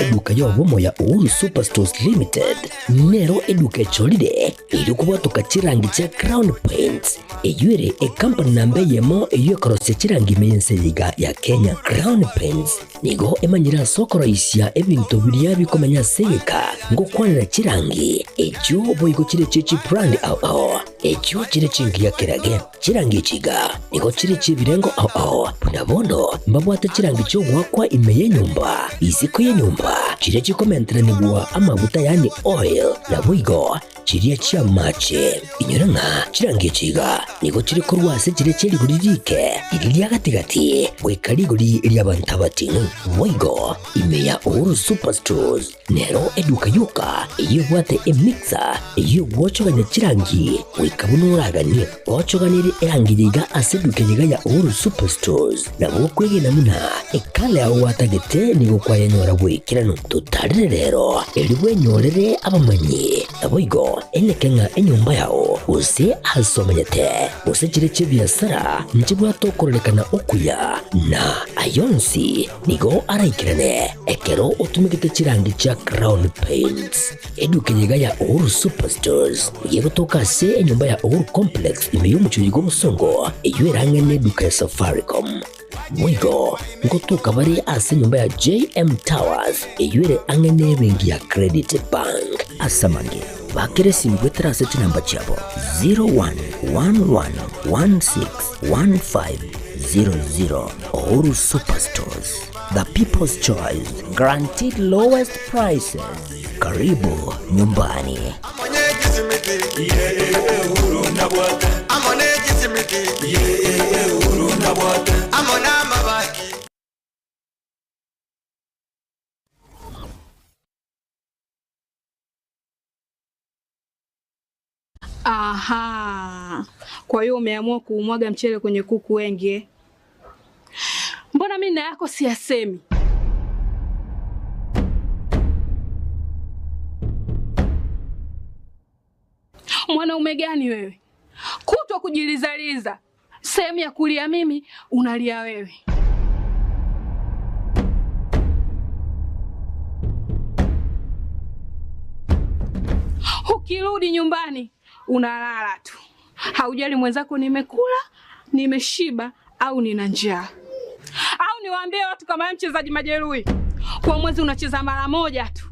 Eduka y'obomo ya Uhuru Superstores Limited nero eduka echorire erio kobwatoka chirangi chia Crown Paints, eyio ere ekampani namba eyemo eyio ekorosia chirangi ime y'ense eye iga ya Kenya. Crown Paints nigo emanyire ase okoroisia ebinto biria bikomenya ase egeka ngokwanera chirangi echio boigo chire chie chibrand ao ao echio chire chingiya kerage. Chirangi echi iga nigo chire chi'ebirengo ao ao, buna bono mbabwate chirangi chi'ogoakwa ime y'enyomba, isiko y'enyomba, chiria chikomenteranigwa amaguta yaani oil, naboigo chiria chi'amache. Inyora ng'a chirangi echi iga nigo chire korwa ase chiria chie rigori riike, riria ria gati-gati, goika rigori ri'abanto abating'u. Boigo ime ya Uhuru Superstores Nero eduka yoka eyio ebwate emixer eyio egwochogania chirangi goika buna oraganie. Ochoganirie erangi yaiga ase eduka eyeiga ya Uhuru Superstores nabo okwegena buna ekala yao gwatagete nigo kwayenyora bw'ekeranu. Totarere rero erio bwenyorere abamanyi naboigo eneke ng'a enyomba yao gose ase omenyete gose chire chi'ebiasara nchibwate okororekana okuya na ayonsi Nigo araikerane ekero otumegete chirangi chia Crown Paints. Eduka eye iga ya Uhuru Superstores nigo egotoka ase enyomba ya Uhuru Complex ime y'omochie oyo bw'obosongo eyio ere ang'e n'eduka ya Safaricom. Boigo ngotoka bare ase enyomba ya JM Towers eyio ere ang'e n'ebenki ya Credit Bank. Ase amange, bakera esimi goetera ase chinamba chiabo 01111615 00 Uhuru Superstores, the people's choice, guaranteed lowest prices. Karibu nyumbani. Aha, kwa hiyo umeamua kuumwaga mchele kwenye kuku wengi eh? Mbona mimi na yako siyasemi? Mwanaume gani wewe, kutwa kujilizaliza, sehemu ya kulia mimi unalia wewe. Ukirudi nyumbani unalala tu, haujali mwenzako nimekula, nimeshiba au nina njaa. Au niwaambie watu kama wewe mchezaji majeruhi, kwa mwezi unacheza mara moja tu.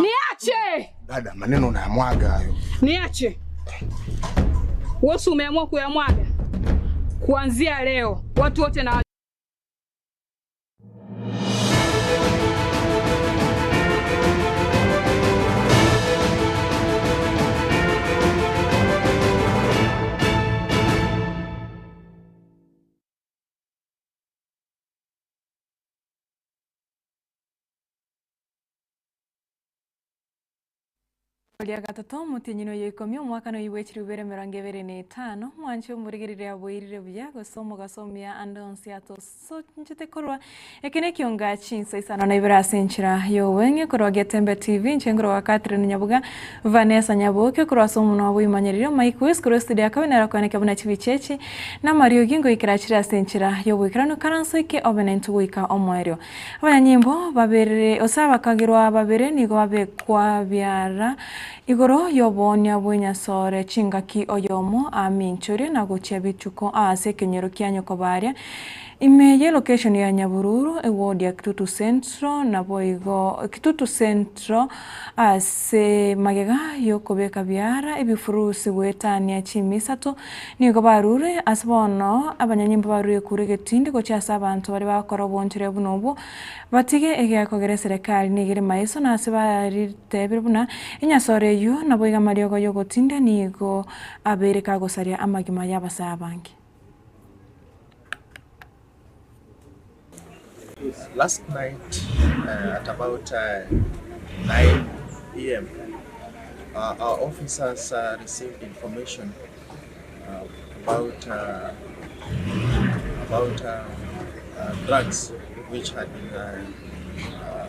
Niache, Dada, maneno unayamwaga hayo. niache. Wewe si umeamua kuyamwaga? Kuanzia leo watu wote na Oria gatato, omotienyi noyo ikomi, omwaka noyo bwe chilifu ibere emerongo ebere na etano, mwanche omorigereria aboirire buya, gose omogaso omuya ande onsi atosonchete korwa. Eke nekionga chinsa isano na ibere ase enchera y'obweng'e korwa Getembe TV, inche nkorwa Catherine Nyabuga, Vanessa Nyaboke korwa ase omonwa bw'oimanyererio, Mike Wis korwa estudio ya kabere nere okoeneka buna chibicha echi namariogi ngoikera chire ase enchera y'oboikeranu karanso eke obe naintwe goika omoerio. Abanyanyimbo babere, gose abakagerwa babere nigo babekwa biara igoro y'oboonia bw'enyasore chingaki oyomo aminchorie na gochia bituko aase ekenyoro kia nyokobaria ime y'elocation ya Nyabururu, eward ya Kitutu Central, naboigo Kitutu Central ase magega y'okobeka biara ebifurusi goetania chimisato Nigo barure ase bono abanyanyimbo barure korwa egetindi gochia ase abanto baria bagokora obonchoreria buna obwo, batige egeakogera eserekari nigo ere maiso na ase baritebire buna enyasore eyio naboigo amariogo y'ogotindia nigo abeire kagosaria amagima y'abasae abange. Last night at about 9 pm our officers received information about about drugs which had been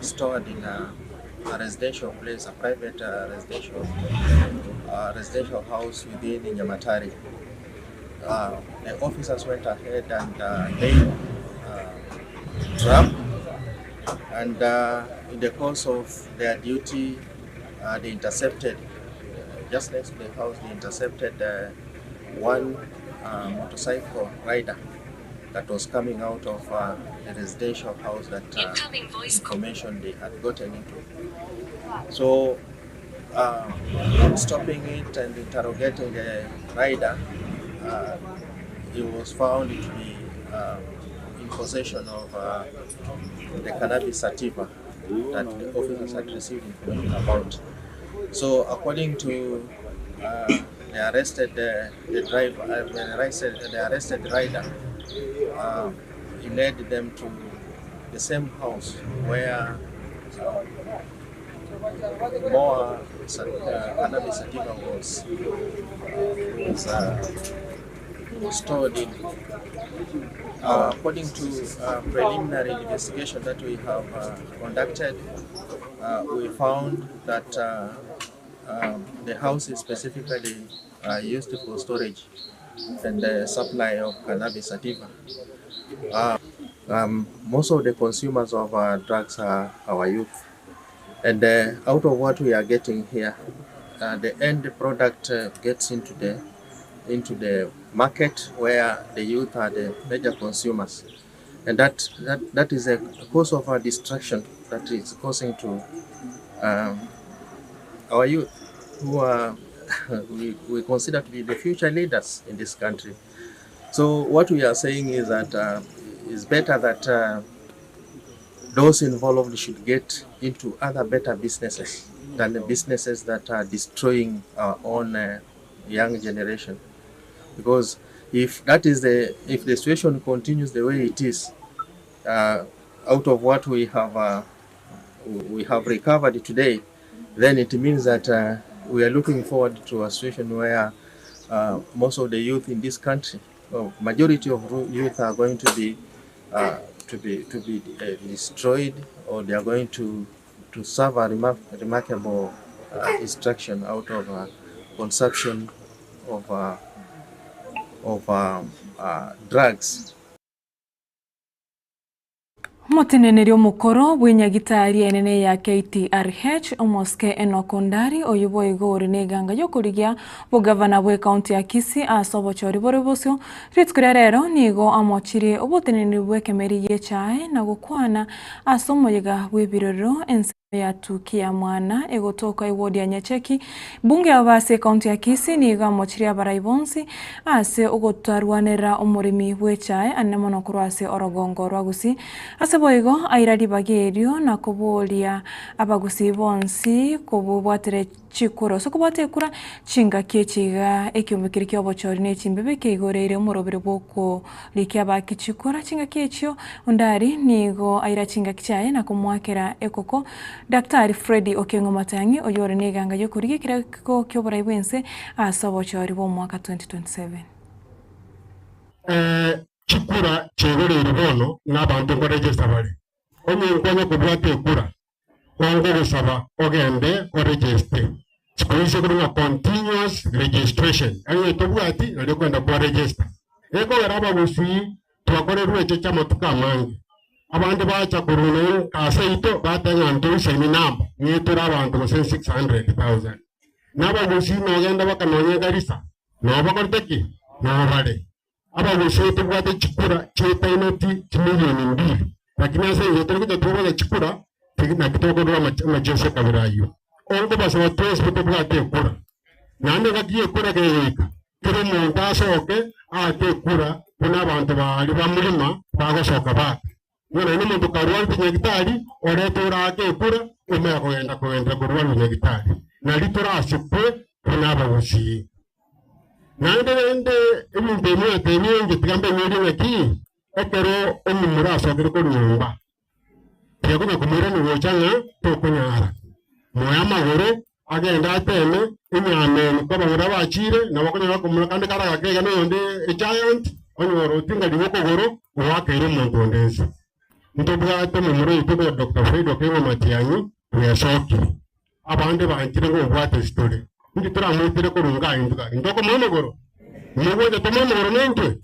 stored in a residential place, a private residential residential house within Nyamatare. The officers went ahead and laid a trap, and in the course of their duty, they intercepted, just next to the house, they intercepted one motorcycle rider that was coming out of the residential house that information they had gotten into. So, stopping it and interrogating the rider, he was found to be in possession of the cannabis sativa that the officers had received information about. So according to the arrested the driver, the arrested rider, he led them to the same house where more cannabis sativa was stored in. According to preliminary investigation that we have conducted, we found that the house is specifically used for storage and the supply of cannabis sativa. Most of the consumers of drugs are our youth. And out of what we are getting here, the end product gets into the market where the youth are the major consumers. And that is a cause of our destruction that is causing to our youth who are we consider to be the future leaders in this country. So what we are saying is that it's better that those involved should get into other better businesses than the businesses that are destroying our own young generation. Because if the situation continues the way it is, out of what we have recovered today, then it means that we are looking forward to a situation where most of the youth in this country, or majority of youth, are going to be destroyed, or they are going to suffer a remarkable destruction out of consumption of drugs. Omoteneneri omokoro bw'enyagitari enene ya KTRH Omoske Enock Ondari oyo boigo ore neganga yokorigia bogavana bwe ekaunti ya Kisii ase obochori bore bosio rituko ria rero nigo amochirie oboteneneri bw'ekemeri gi'echae na gokwana ase omoyega bw'ebirorero ense ya tuki ya mwana egotoka ewodi ya Nyacheki bunge ase ekaunti ya Kisii nigo amochirie abarai bonsi ase ogotarwanera omoremi bw'echae ane mono korwa ase orogongo rwa Gusii ase boigo aira ribaga erio na koboria abagusii bonsi kobobwatera chikura ase kobwata ekura chingaki echiga ekiombe keria kia obochori na echimbebe keigoreire omorobere bwokorikia abaki chikura chingaki echio Ondari nigo aira chingaki chiaye na komwakera ekoko Daktari Freddy Okengo Matiang'i oyo ore na eganga yokorigia ekireko kia oborai bwense ase obochori bwa omwaka 2027. Chikura chigoreire bono n'abanto nkoregesta bare onye nkwanya kobwata ekura kwango gosaba ogende oregeste chikoise kuri na continuous registration anye tobwati nari kwenda kwa register ekogera abagusii twakorerwe echo ky'amatuko amange abandi bacha kuruna kaseito bateng'a ntoisaini namba ng'etore abantu gose 600,000 n'abagusii nogenda bakanonya Garissa nobakorete ki nobare abagusii tobwate chikura chietaineti chimilioni mbili lakini ase inche torikucha tobwate chikura naki tokorwa amajeshi kabira aywo ongo basaba twesi tobwate ekura naende gaki ekura kegoika kera omonto asoke ake ekura buna abanto bari bamurima bagosoka baka bono naende omonto karwarete nyagitari orete orake ekura omanya kogenda kogendera korwarwa nyagitari nari torasikwe buna abagusii naende rende ebinto ebimwete ebinge tiga mbenyerie ng'aki ekero omomura asokere korwa nyomba tiakonya komwirani gocha ng'a tokonyara moya amagoro agende ateme enyameni kwabang'ura bachire nabo okonyora komura kandi kara gakega noyonde egiant onyora otingari bokogoro oakeire omonto onde ense ntobwate omomura oito bwa Dr. Fred Okengo Matiang'i bwesokire abande banchire ngobwate story. Inki toramoitere korwa iga intwe gaki? Ntokomoa omogoro? Mogocha tomoe omogoro naintwe?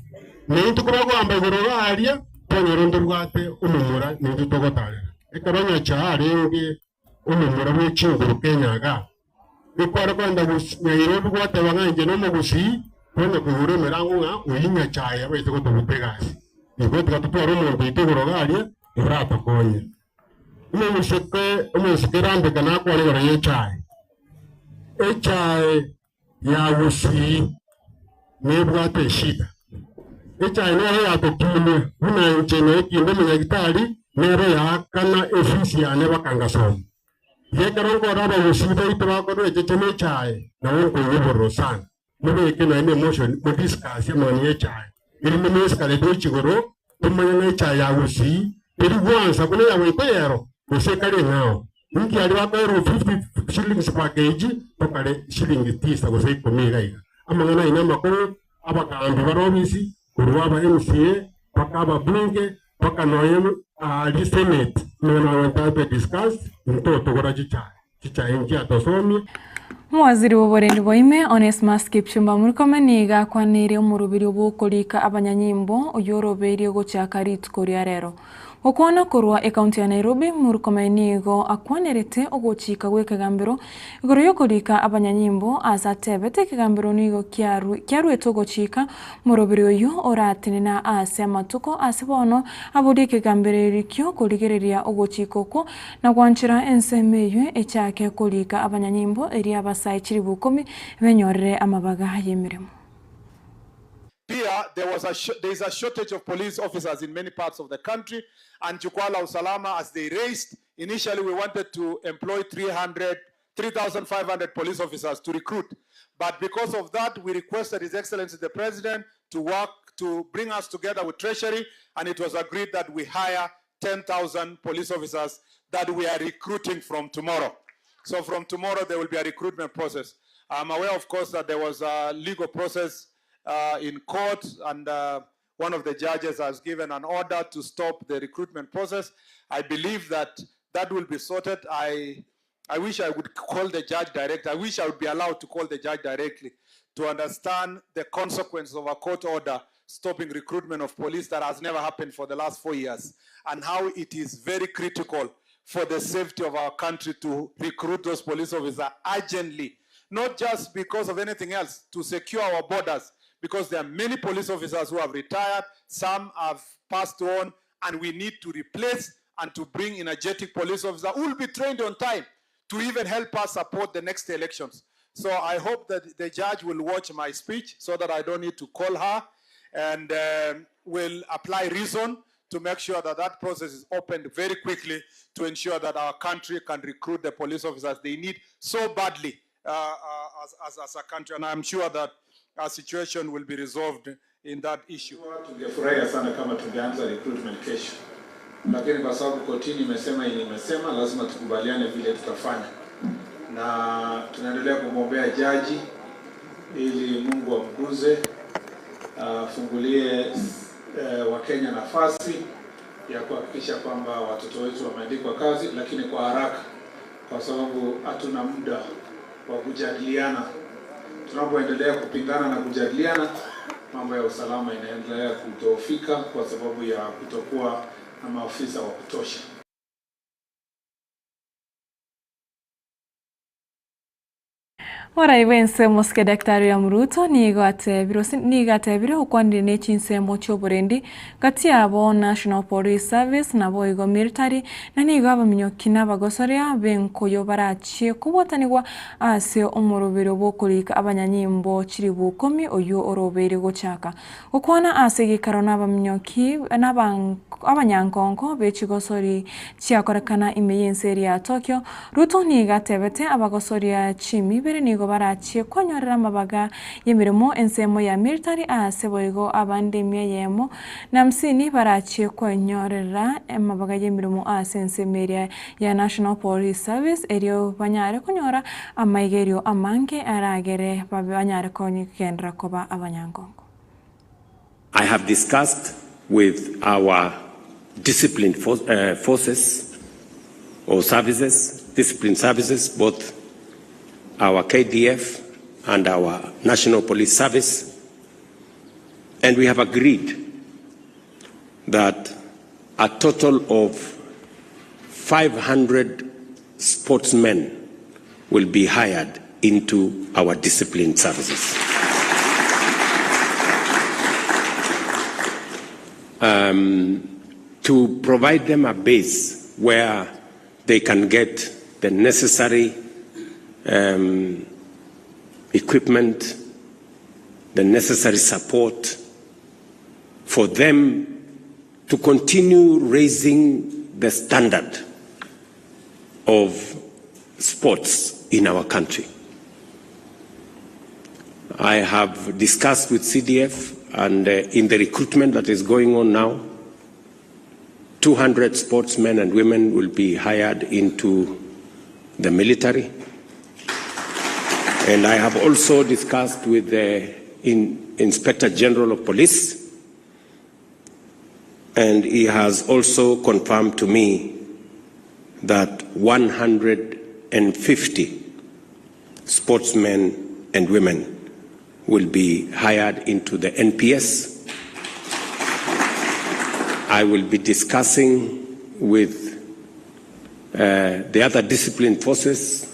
Naintwe kobagoamba igoro iga aria, twanyora ntobwate omomura naintwe togotarera. Ekero Nyachae arenge omomura bwe chinguru Kenya iga, ekware kogenda Nairobi gwateba ng'a inche nomogusii, kwanya koigora emerango ng'a oyio Nyachae abaise gotobuta egasi. Igo tiga totware omonto oito igoro iga aria oratokonye. Omoiseke omoiseke rambeka nakwane igoro y'echae. Echae ya gusii nebwate eshida. Echae nero yatokinia buna inche nekinde omonyagitari nero yaakana efisi yane baka ngasoma. Iga ekero nkorora abagusii baito bakorwa echeche na echae nabo nkoigwa obororo sana. Mobeke naende emotion modiscuss amang'ana y'echae erinde moescalate gochia igoro tomanye ng'a echae ya gusii teri gwansa buna eya Gikuyu ero gose ekare eng'ao. Inki aria bakoerwa 50 shillings per kg tokare shilingi tisa gose ikomi iga iga. Amang'ana ayio namakong'u abagambi bare obisi korwa aba MCA mpaka ababunge mpaka nonya aria senate amang'ana aye ntabe discussed ntotogora chichae. Chichae nchiatosomie. Omowaziri bw'oborendi bwa ime, Onesmus Kipchumba Murkomen nigo akwaneirie omoroberio bw'okorika abanyanyimbo oyio orobeirie gochaka rituko ria rero. Gokwana korwa ekaunti ya Nairobi, Murkomen nigo akwanerete ogochika gw'ekegambero igoro y'okorika abanyanyimbo ase atebete ekegambero nigo kiaruete ogochika Morobiri oyio oratenena aase amatuko ase bono aborie ekegambereri kio korigereria ogochika okwo, na gwanchera ensemo eyio echake korika abanyanyimbo erio abasae chilifu ikomi benyorere amabaga y'emeremo. Pia there was a there is a shortage of police officers in many parts of the country and Jukwaa la Usalama as they raised initially we wanted to employ 300 3,500 police officers to recruit. But because of that, we requested His Excellency the President to work to bring us together with Treasury, and it was agreed that we hire 10,000 police officers that we are recruiting from tomorrow. So from tomorrow, there will be a recruitment process. I'm aware, of course, that there was a legal process in court, and one of the judges has given an order to stop the recruitment process. I believe that that will be sorted. I, I wish I would call the judge directly. I wish I would be allowed to call the judge directly to understand the consequences of a court order stopping recruitment of police that has never happened for the last four years and how it is very critical for the safety of our country to recruit those police officers urgently, not just because of anything else, to secure our borders, because there are many police officers who have retired, some have passed on, and we need to replace and to bring energetic police officers who will be trained on time to even help us support the next elections. So I hope that the judge will watch my speech so that I don't need to call her and will apply reason to make sure that that process is opened very quickly to ensure that our country can recruit the police officers they need so badly as, as, as a country. And I'm sure that our situation will be resolved in that issue. Tungefurahia sana kama tungeanza recruitment kesho, lakini kwa sababu kotini imesema yenye imesema, lazima tukubaliane vile tutafanya, na tunaendelea kumwombea jaji ili Mungu amguze, afungulie Wakenya nafasi ya kuhakikisha kwamba watoto wetu wameandikwa kazi, lakini kwa haraka, kwa sababu hatuna muda wa kujadiliana. Tunapoendelea kupingana na kujadiliana, mambo ya usalama inaendelea kudhoofika kwa sababu ya kutokuwa na maafisa wa kutosha. Omorai bw'ense omosike Daktari William Ruto nigo atebire nigo atebire okwanire ne chinsemo chi'oborendi gati yabo National Police Service naboigo Military na nigo abaminyoki na abagosoria b'enkoyo barachie kobwatanigwa ase omoroberio bw'okorika abanyanyimbo chilifu ikomi oyio orobeire gochaka Gokwana ase egeikaro nabaminyoki na abanyankonko be chigosori chiakorekana ime y'ense eria ya Tokyo, Ruto nigo atebete abagosoria chimibere nigo barachie kwanyorera amabaga y'emeremo ensemo ya military aase boigo abande emia eyemo na hamsini barachie kwenyorera amabaga y'emeremo ase ensemo eria ya National Police Service erio banyare konyora amaigerio amange aragere banyare kogenderera koba abanyankonko. I have discussed with our disciplined forces or services, disciplined services, both our KDF and our National Police Service, and we have agreed that a total of 500 sportsmen will be hired into our discipline services. To provide them a base where they can get the necessary equipment, the necessary support for them to continue raising the standard of sports in our country. I have discussed with CDF and in the recruitment that is going on now, 200 sportsmen and women will be hired into the military. And I have also discussed with the Inspector General of Police, and he has also confirmed to me that 150 sportsmen and women will be hired into the NPS. I will be discussing with the other discipline forces,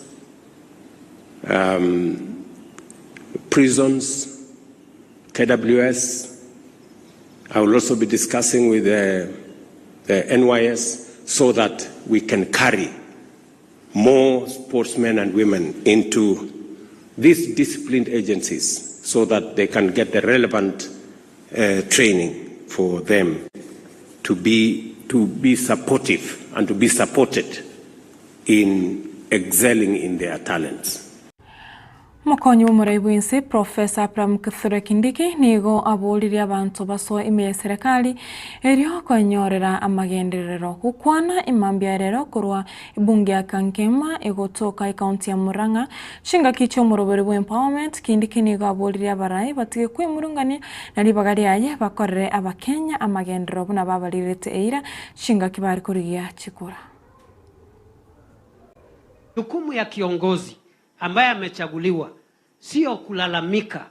prisons, KWS. I will also be discussing with the NYS so that we can carry more sportsmen and women into these disciplined agencies so that they can get the relevant training for them to be supportive and to be supported in excelling in their talents. Omokonyi bw'omorai bw'ense Professor Abraham Kithure Kindiki nigo aboririe abanto basoe ime ya eserekari erio koenyorera amagenderero. Gokwana emambia rero korwa ebunge ya Kangema egotoka ekaunti ya Murang'a chingaki chi'omoroberi bwa empowerment Kindiki nigo aboririe abarai batige kwemurungania na ribaga riaye bakorere abakenya amagenderero buna babarirete eira chingaki bari korigia chikura. Jukumu ya kiongozi ambaye amechaguliwa sio kulalamika.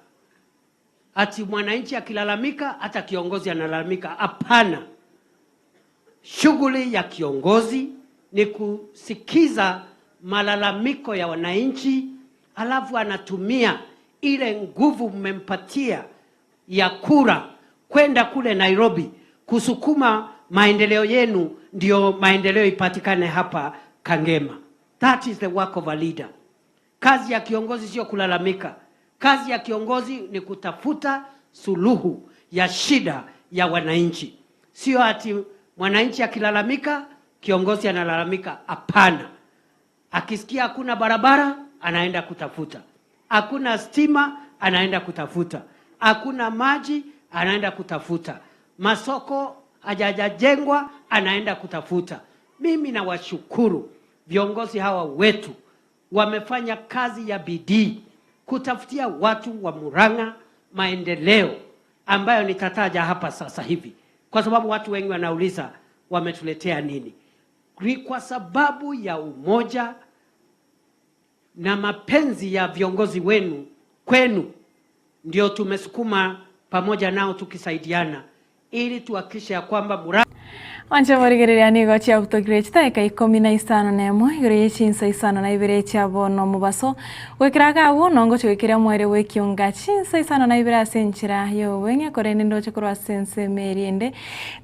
Ati mwananchi akilalamika hata kiongozi analalamika. Hapana. Shughuli ya kiongozi ni kusikiza malalamiko ya wananchi, alafu anatumia ile nguvu mmempatia ya kura kwenda kule Nairobi kusukuma maendeleo yenu, ndio maendeleo ipatikane hapa Kangema. That is the work of a leader. Kazi ya kiongozi sio kulalamika. Kazi ya kiongozi ni kutafuta suluhu ya shida ya wananchi. Sio ati mwananchi akilalamika, kiongozi analalamika. Hapana. Akisikia hakuna barabara, anaenda kutafuta. Hakuna stima, anaenda kutafuta. Hakuna maji, anaenda kutafuta. Masoko hajajengwa, anaenda kutafuta. Mimi nawashukuru viongozi hawa wetu, wamefanya kazi ya bidii kutafutia watu wa Murang'a maendeleo ambayo nitataja hapa sasa hivi, kwa sababu watu wengi wanauliza wametuletea nini. Ni kwa sababu ya umoja na mapenzi ya viongozi wenu kwenu, ndio tumesukuma pamoja nao tukisaidiana ili tuhakikishe ya kwamba Murang'a Wanche morigereria nigo chiabutokire chitaeka 15 igoro ye chinsa 52 chia bono mobaso gwekera gabo nongo chigwekera mwere bw'ekionga chinsa 52 ase enchera ya obweng'e korende ndoche korwa ase ensemo eria ende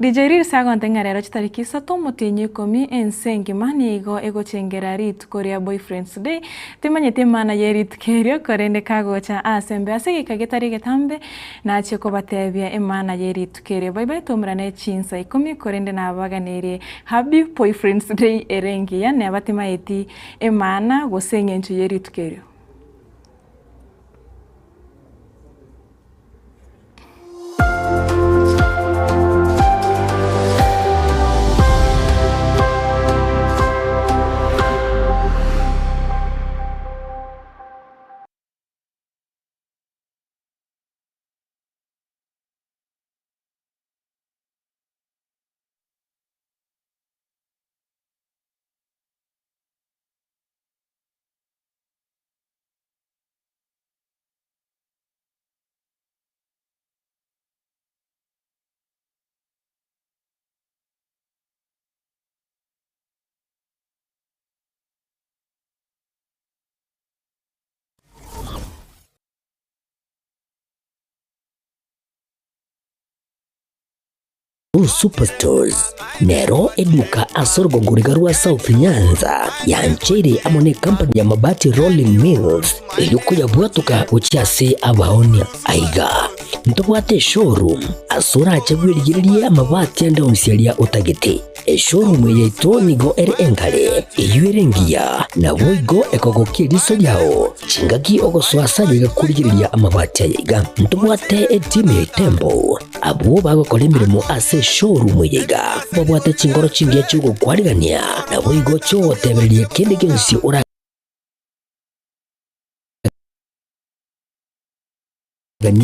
DJ Reels agonte ng'a rero chitariki isato omotienyi ikomi ense engima nigo egochengera rituko ria Boyfriends Day timanyeti emana ya erituko erio korende kagocha ase embe ase egeka getari getambe nachie kobatebia emana ya erituko erio bye bye tomerane chinsa 10 korende nabaganirie Happy Boyfriends Day ere engiya neba timaeti emana gose eng'encho ya erituko erio. Uhuru Superstores nero eduka ase orogongo riga rwa South Nyanza yancheire amo ne company ya Mabati Rolling Mills erio koyabwatoka gochia ase abaonia. Aiga ntobwate eshowroom ase orache bwerigererie amabati ande onsi aria otagete. Eshowroom eye yaito nigo ere engare, eyio ere engiya, naboigo ekogokia eriso riao chingaki ogosoa ase ayaiga korigereria amabati ayaiga. Ntobwate etimu ya Itembo Abwo bagokora emeremo ase eshowroom eye iga babwate chingoro chingiya chi'ogokwarigania, naboigo chi'ogotebereria kende gionsi oraganie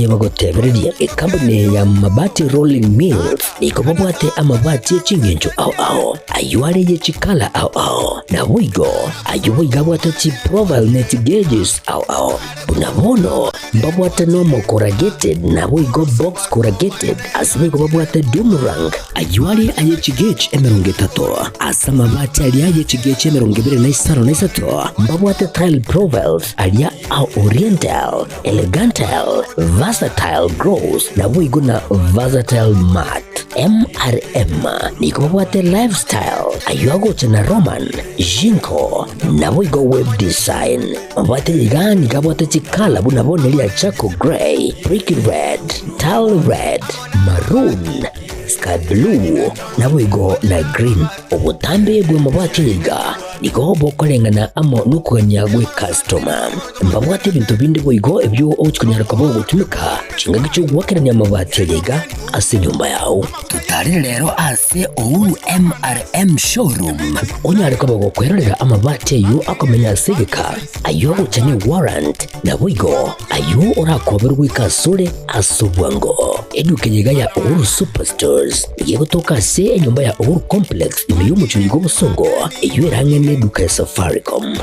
bagotebererie. Ekampuni ya Mabati Rolling Mills nigo babwate amabati e ching'encho ao ao, ayio are ye chikala ao ao, naboigo ayio boigo abwate chiprofile ne chigauges ao ao. Buna bono mbabwate nomo corrugated naboigo box corrugated, ase boigo babwate doom rank, ayio are aye chigauge 30, ase amabati aria aye chigauge 23, mbabwate tile profiles aria a oriental, elegantal, versatile gloss, naboigo na versatile matte. MRM nigo babwate lifestyle, ayio agocha na Roman, Jinko, naboigo web design. Mabwate iga nigo abwate chikala buna bono eria charcoal grey, brick red, tile red, maroon, sky blue, naboigo na green. Obotambe bw'amabati aya iga nigo bokoreng'ana amo nokogania gw'ecustoma. Mbabwate ebinto binde boigo ebio ogochia konyara koba ogotumeka chingaki chi'ogoakerania amabati aya iga ase enyomba yao. Totarire rero ase Uhuru MRM Showroom onyare koba gokwerorera amabati ayio akomenya ase egeka, ayio agocha ne warrant, naboigo ayio orakoberwe goika asore ase obwango. Eduka eye iga ya Uhuru Superstores nigo egotoka ase enyomba ya Uhuru Complex ime y'omochie oiga obosongo, eyio ere ang'e neduka ya Safaricom.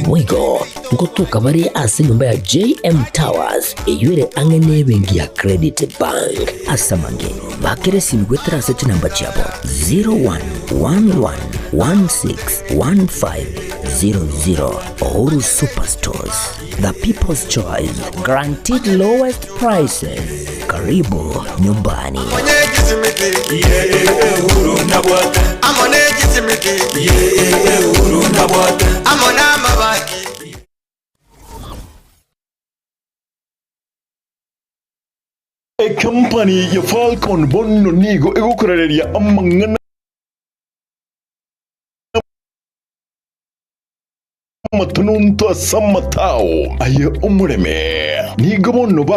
Boigo ngotoka bare ase enyomba ya JM Towers eyio ere ang'e nebenki ya Credit Bank. Ase amange, bakera esimi goetera ase chinamba chiabo 0111161500. Uhuru Superstores, the people's choice, guaranteed lowest prices. Karibu nyumbani. Ekampani ya Falcon bono nigo egokorareria amang'ana amatononto ase amatao aye omoreme. Nigo bono ba.